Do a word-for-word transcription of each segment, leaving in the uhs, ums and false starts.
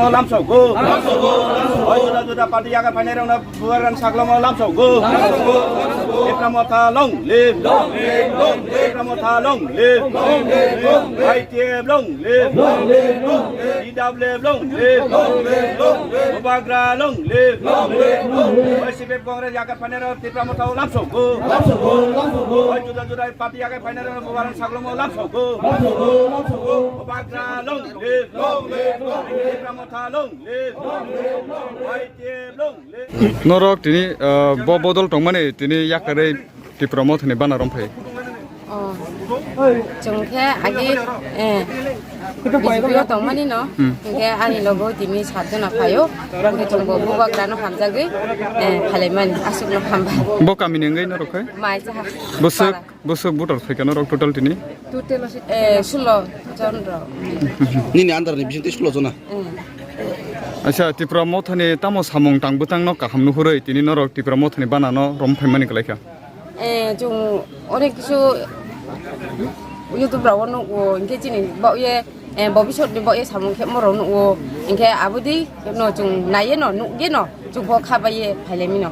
Lamsokgo. Oi juda juda party yakarwi phainairokno bubagrani saglomo lamsokgo. Tipra Motha long live. Tipra Motha long live. I T F long live. T W F long live. Bubagra long live. Y C P F Congress yakarwi phainairok Tipra Motha lamsokgo. Oi juda juda party yakarwi phainairokno bubagrani saglomo lamsokgo. Bubagra long live. Tipra Motha long live. I T F long live. Norok tini, ah, bo bodol tongmani tini yakarwi Tipra Mothani bana romphai. Oh. Chwng khe agi, eh, B J P o tongmani no. Hmm. Hingke ani logo tini satjona phaio. Hingke chwngbo bubagrano hamjagwi, eh, phailaimani, aswkno hambai. Bo kamini wngwi norok khai? Mai chaha. Bwswk, para. Bwswk voter phaikha norok total tini? Total, eh, sulo jon rok. Nini under ni bisingtwi sulo jona? Hmm. Acha, Tipra Mothani tamo samung tang bwtangno kaham nuhurwi tini norok Tipra Mothani banano romphaimani kwlaikha? Eh, chwng onek kisu YouTube rao nugo, hingke chini bo ye, eh, bobisot ni bo ye samung khe morok nugo, hingke abodi no chwng naiye no, nugye no, chwng bo kha bai ye phailemi no.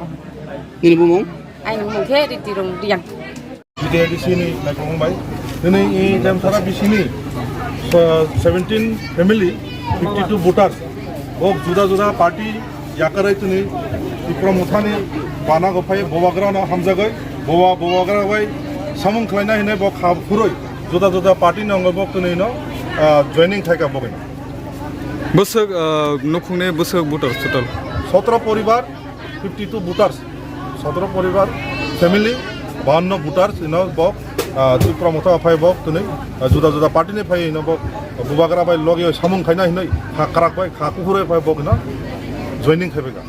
Nini bumung? Aini bumung khe Ritirung Riang. B T A D C ni naikolong bai. Tini i Demsara B C ni, uh, seventeen family, fifty-two voters. Bo juda juda party yakarwi tini Tipra Mothani bana go phai bubagrano hamjagwi, buba-, bubagra bai samung khlaina hinwi bo kha phurwi juda juda party ni wngwi bo tini no, ah, joining khaikha bogwi. Bwswk, ah, nukhungni bwswk voter total? Sotro poribar, fifty-two voters, sotro poribar, family, bawanno voters ino bo, ah, Tipra Motha phai bo tini, ah, juda juda party ni phai ino bo bubagra bai logi samung khaina hinwi kha kwrak bai kha kuphur bai phai bo ino joining khaibai kha.